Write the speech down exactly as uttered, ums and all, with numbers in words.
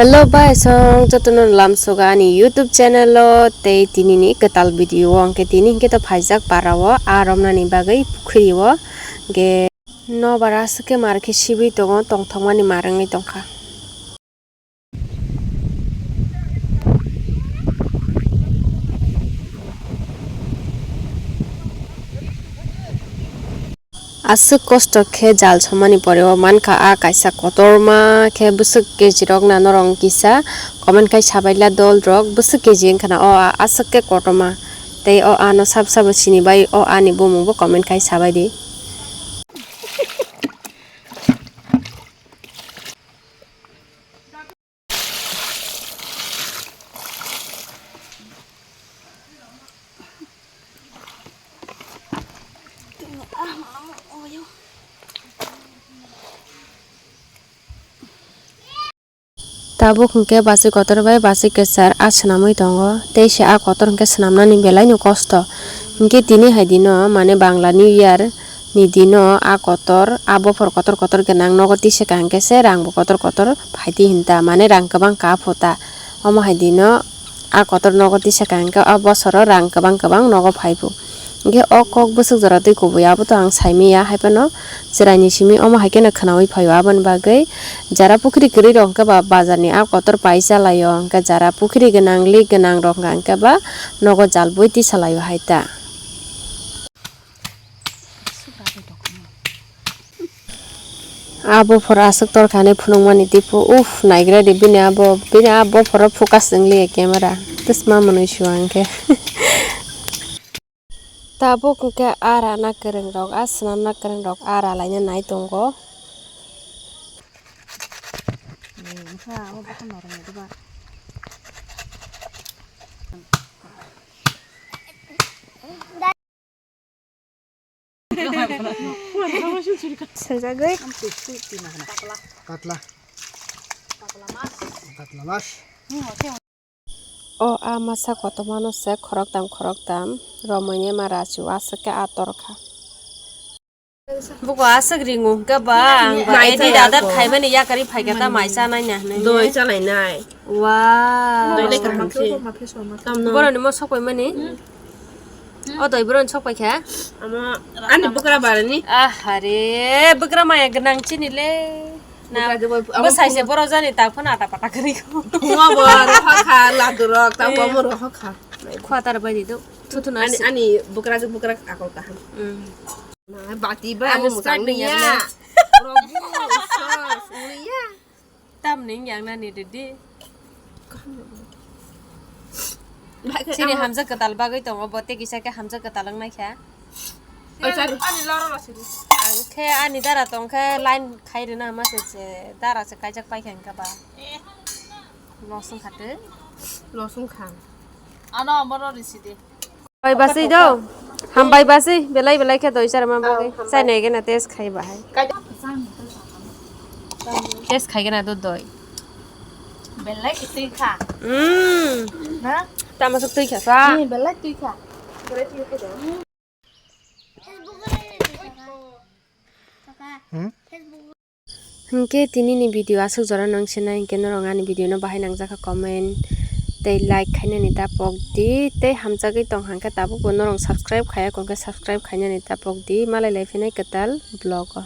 Hello bai song jotono lamsoga ani YouTube channel o tei tini ni kwtal video o hwnkhe tini hwnkhe to phaijak para o aa romnani bagwi pukhiri o hwnkhe nokbar aswk khe mar khe sibwi tongo tongthokmani mar wngwi tongkha. Aswk kosto khe jal somani pore o mankha a kaisa kotorma khe bwswk kejirok na norok kisa comment khai sabaila dol rok bwswk keji wngkha na o a aswk khe kotorma tei o ano sabo sabo sinibai o ani bumung bo comment khai sabaidi. Tabuk hwnkhe bachwi kotor bai bachwi kwchar a swnamwi tongo, tei se a kotor hwnkhe swnamnani belaino kosto. Hwnkhe tini hai dino, mane Bangla New Year ni dino a kotor, a bophor kotor kotor gwnang nogo tisa ka hwnkhe se rangbo kotor kotor phaidi hinta, mane rang kwbang ka phuta. Omo hai dino a kotor nogo tisa ka hwnkhe o bosoro rang kwbang kwbang nogo phaibo. Hwnkhe o kok bwswk jora twi kubui aboto ang saimanya, haiphano chwraini simi omo hai kheno khwnaui phaio. Aboni bagwi jara pukhri kwrwi rok hwnkhe ba bazar ni a kotor pai chalaio, hwnkhe jara pukhri gwnang, lik gwnang rok hwnkha hwnkhe ba nogo jalbui tisalaio hai ta. A bophor aswk torkha hinwi phunukmani tipo, uff, naigra di bini abo, bini a bophoro focus wngliya camera, twsma mwnwi sua hwnkhe. Tabuk hwnkhe a rana kwrwng rok, a swnamna kwrwng rok a ralaina nai tongo. Swijagwi. Katla. Katla mas. O a masa kotormano se khoroktham khoroktham romwi ma rachu aswk khe a torkha. Buko aswk ringo hwnkhe ba ang ba edit adar khaimani yakari phaikha ta mai chanai na hinwi. Doi chalainai. Wow. Doi lekha hamsi. Tamno. Boroni mo sokpaimani. O doi boroni sokpaikha. Amo ani bwkra barani. Ahare bwkra maya gwnang chini le. Na, bwsai se borok jani tak phano ata pata kwrwi kho. Phungo bo rohor kha, ladurok, tamo bo rohor kha. Khwatar bai di do. Thuthu na ani, ani bwkrajwk bwkrak akol kaham. Mm. Na, bati bai ani amo start muchang ni niya. Robu, sos, niya. Tam ning yang na ni didi. Chini hamjak kwtal bagwi tongo, bo tei kisa khe hamjak kwtal wng naikha. Ani loro lo siri. Ang khe ani dara tong khe line khai rwna hama se se dara se kaijak paikha hwnkhe ba. Losong kha tei. Losong kha. Ano amoro risi de. Bai basi do. Hambai basi belai belai khe doi charma bagwi. Chai nai gena test khai bahai. Test khai gena do doi. Belai khe twi kha. Mm. Na? Tama sok twi kha sa. Ni belai twi kha. Belai twi kha do. Hmm? Hwnkhe tini ni video aswk jora nang sinai hwnkhe norok ani video no bahai nangjakha comment tei like khainani ta pok di tei hamjagwi tong hwnkhe tabukbo norok subscribe khaiya hwnkhe subscribe khainani ta pok di malai lai phinai kwtal vlog o.